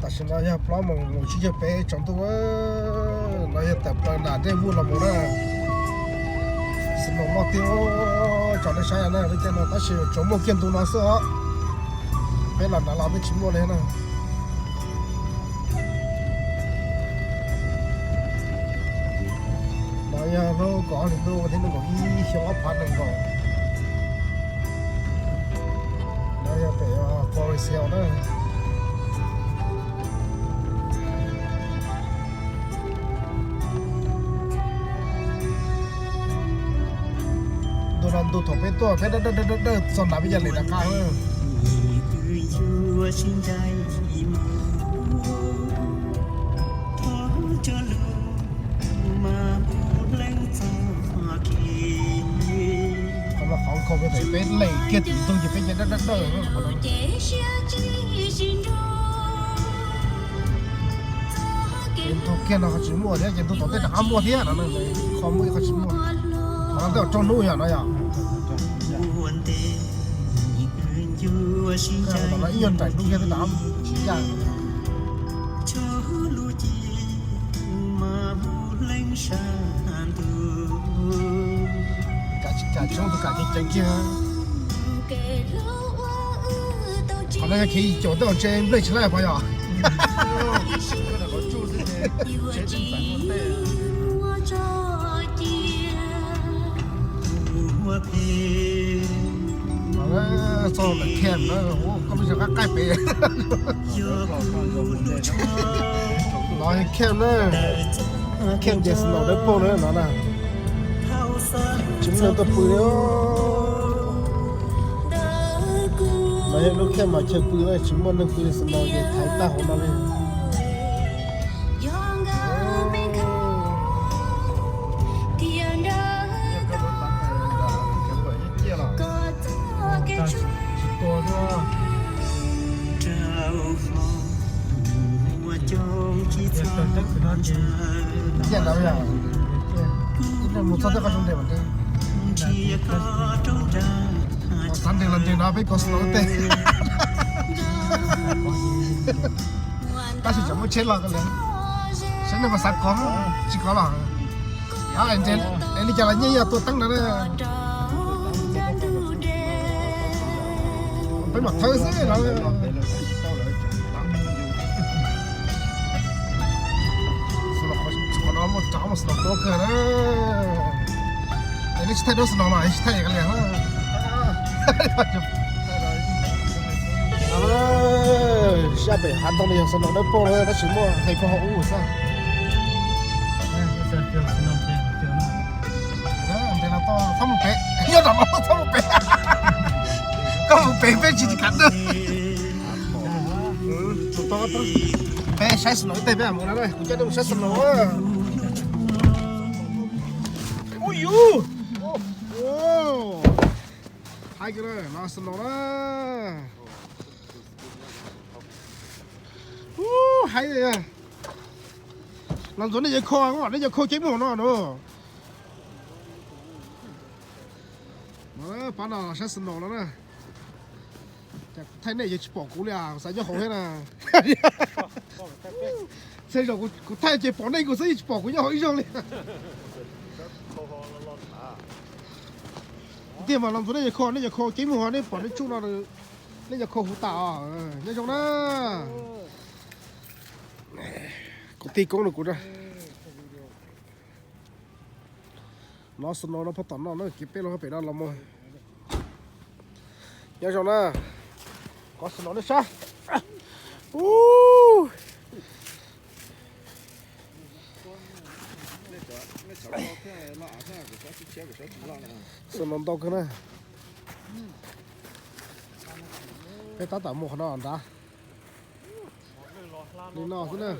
Tam sim no yog plaub moos mus tsib caug peb tsaus ntuj, no yog tawm plaws nram Redwood los mus na. Snow loj tiag, tsom nej saib na, lub caij no tab sis tsuas muaj kiag ntu no xwb os. Peb los nram los twb tsis muaj li na. No yog hnub kaum ob hlis ntuj, hnub tim nees nkaum ib, xyoo ob phav nees nkaum. No yog pem Forest Hill na. Ntu no ntu thaum peb tuaj peb dawb dawb dawb dawb txog nram peb cov lem rov qab. Qhov no qhov nkhaus peb lem kiag tim ntug ces peb cov dawb dawb dawb. Ces ntug kiag no qhov tsis muaj thiab, ces ntug tom tej rov qab muaj thiab no, qhov muaj ib qhov tsis muaj. Qhov no twb raug hnub yom no yom. Tom no ib nyuag nraim hnub kiag twb rov qab tsis ncaj. Kam tsis kam tsis muaj tus kam ceev ceev kiag. Qhov no yog kev yim caum tej uas ntshe nplej tsis laij pov yom. Txog ntawm camp na, koj lub zog qab qaij pem. No camp na, camp ces snow dawb paug na no na. Tsis muaj neeg tuaj pw li. No yog lub camp mas chaw pw na, tsis muaj neeg pw li, snow ces thaiv tag hauv no li. Ntiaj ntawd yog, ib pliag mus txog tej qhov zoo nres mas nres. Xav nres los nres no peb kov snow tej. Tab sis tsam muab tsheb los ko li, saib nej puas xav kov, tsis kov los. Es li cas los nyiaj yog tua teeb no na. Peb mam thawb xwb no. Qhov no muaj cov muaj snow tuaj kawg na. Es nej tsis thaij duab snow no, tsis thaij ka lias. Sab pem hav ntoo no yog snow dawb paug na, tab sis muaj hais koj ho ub xwb. Nres los txhob mus pem, nyob rau no txhob mus pem. Koj mus pem peb tsis tsis kam dawb. Peb saib snow ib teg peb mam mus na, kuv coj nej mus saib snow. Ub yus, haib kawg na, no snow na. Ub, haib. Los ntxuav nej cov kho, nej cov kho ceeb muag no no. Pab no los saib snow no na. Thaij nej ces tsis pom kuv li, xav nyob hauv thiab na. Tej zaum kuv thaij ces pom nej kuv xwb, yeej tsis pom kuv nyob hauv ib zaug li. Tiag mas los ntxuav nej cov kho, nej cov kho ceeb muag, nej pom nej tsuj no, nej cov kho huv tas os. Nyob zoo na. Kuv tij koob no kuv no snow no pab tom no na, kev peb los pem no los mus. Nyob zoo na, kov snow nej saib. Snow ntau kawg na. Peb tab tom mus qhov no nrad. Li no xwb na.